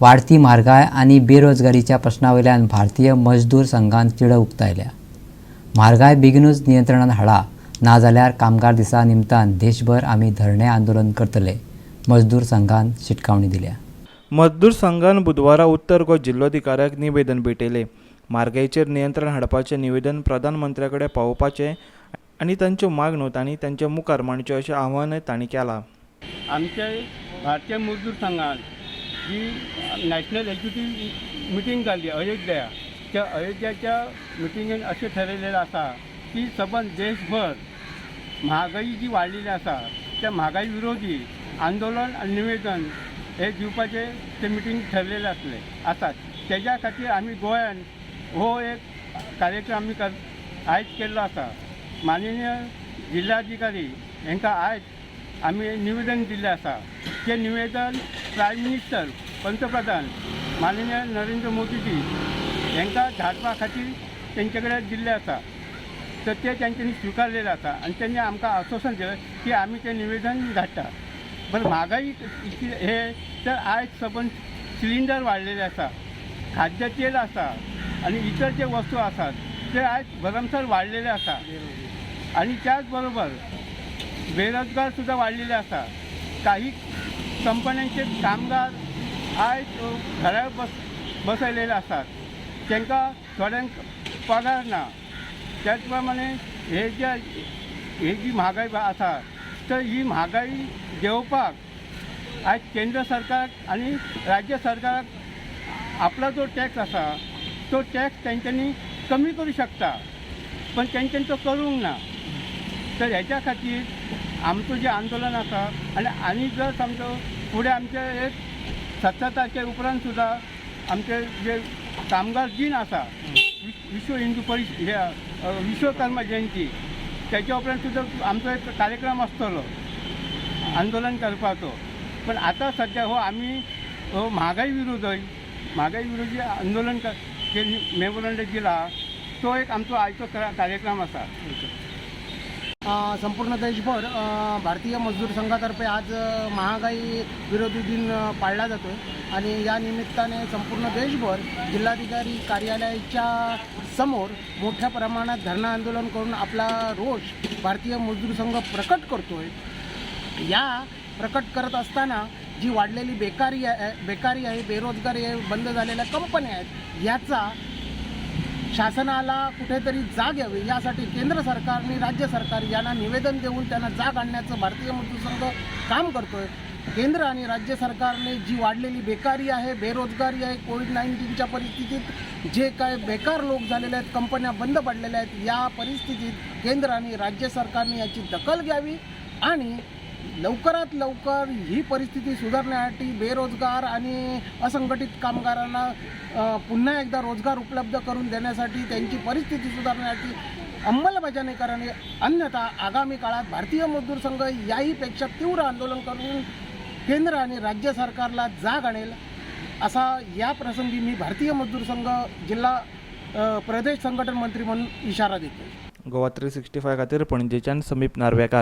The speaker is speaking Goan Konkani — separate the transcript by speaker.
Speaker 1: वाडती म्हारगाय आनी बेरोजगारीच्या प्रश्नावयल्यान भारतीय मजदूर संघान तिडक उक्तायल्या. म्हारगाय बेगिनूच नियंत्रणात हाडा, नाजाल्यार कामगार दिसा निमतान देशभर आमी धरणे आंदोलन करतले, मजदूर संघान शिटकावणी दिल्या.
Speaker 2: मजदूर संघान बुधवारा उत्तर गोंय जिल्लोधिकाऱ्याक निवेदन भेटयलें. म्हारगायेचेर नियंत्रण हाडपाचें निवेदन प्रधानमंत्र्या कडेन पावोवपाचें आनी तांच्यो मागण्यो तांणी तांचे मुखार मांडच्यो अशें आवाहनय तांणी केलां.
Speaker 3: आमचे भारतीय मजदूर संघान जी नॅशनल एक्झिक्युटीव मिटींग जाली अयोध्या, त्या अयोध्याच्या मिटिंगेन अशें ठरयलेलें आसा की सबंद देशभर म्हागाई जी वाडलेली आसा त्या म्हागाई विरोधी आंदोलन आनी निवेदन हे दिवपाचें ते मिटींग ठरलेलें आसलें आसा. तेज्या खातीर आमी गोंयान हो एक कार्यक्रम आमी कर आयज केल्लो आसा. माननीय जिल्हाधिकारी हांकां आयज आमी निवेदन दिल्लें आसा. तें निवेदन प्रायम मिनिस्टर, पंतप्रधान माननीय नरेंद्र मोदीजी हांकां धाडपा खातीर तेंचे कडेन दिल्लें आसा. तर ते तेंच्यांनी स्विकारलेलें आसा आनी तेंणी आमकां आश्वासन दिलें की आमी तें निवेदन धाडटा. बरें, म्हागाई इतली हे तर आयज सबंद सिलिंडर वाडलेले आसा, खाद्य तेल आसा आनी इतर जे वस्तू आसात ते आयज भरमसार वाडलेले आसा. आनी त्याच बरोबर बेरोजगार सुद्दां वाडलेले आसा. काही कंपन्यांचे कामगार आयज घरा बसयलेले आसात, तांकां थोड्यांक पगार ना. त्याच प्रमाणे हे जे ही जी म्हागाय आसा तर ही म्हागाय देंवपाक आयज केंद्र सरकार आनी राज्य सरकाराक आपलो जो टॅक्स आसा तो टॅक्स तेंच्यांनी कमी करूं शकता, पण तेंच्यांनी तो करूंक ना. तर हेच्या खातीर आमचो जें आंदोलन आसा आनी जर समजो फुडें आमचे एक 70 तारखे उपरांत सुद्दां आमचे जे कामगार दीन आसा, विश्व हिंदू परिश हे विश्वकर्मा जयंती, त्याच्या उपरांत सुद्दां आमचो एक कार्यक्रम आसतलो आंदोलन करपाचो. पण आतां सद्या हो आमी हो म्हागाई विरोधी आंदोलन जे मेमोरंडम दिला तो एक आमचो आयचो कार्यक्रम आसा.
Speaker 4: संपूर्ण देशभर भारतीय मजदूर संघातर्फे आज महागाई विरोधी दिन पाळला जातो आहे आणि या निमित्ताने संपूर्ण देशभर जिल्हाधिकारी कार्यालयाच्या समोर मोठ्या प्रमाणात धरणं आंदोलन करून आपला रोष भारतीय मजदूर संघ प्रकट करतो आहे. या प्रकट करत असताना जी वाढलेली बेकारी आहे, बेरोजगारी आहे, बंद झालेल्या कंपन्या आहेत, याचा शासनाला कुठेतरी जाग यावी यासाठी केंद्र सरकार आणि राज्य सरकार यांना निवेदन देऊन त्यांना जाग आणण्याचं भारतीय मजदूर संघ काम करतोय. केंद्र आणि राज्य सरकारने जी वाढलेली बेकारी आहे, बेरोजगारी आहे, कोविड-19च्या परिस्थितीत जे काय बेकार लोक झालेले आहेत, कंपन्या बंद पडलेल्या आहेत, या परिस्थितीत केंद्र आणि राज्य सरकारने याची दखल घ्यावी आणि लवकरात लवकर ही परिस्थिती सुधारण्यासाठी, बेरोजगार आणि असंघटित कामगारांना पुन्हा एकदा रोजगार उपलब्ध करून देण्यासाठी, त्यांची परिस्थिती सुधारण्यासाठी अंमलबजावणी करणे. अन्यथा आगामी काळात भारतीय मजदूर संघ याहीपेक्षा तीव्र आंदोलन करून केंद्र आणि राज्य सरकारला जाग आणेल, असा या प्रसंगी मी भारतीय मजदूर संघ जिल्हा प्रदेश संघटन मंत्री म्हणून इशारा देतो.
Speaker 2: गोवा 365 खातीर पणजेच्यान समीप नार्वेकार.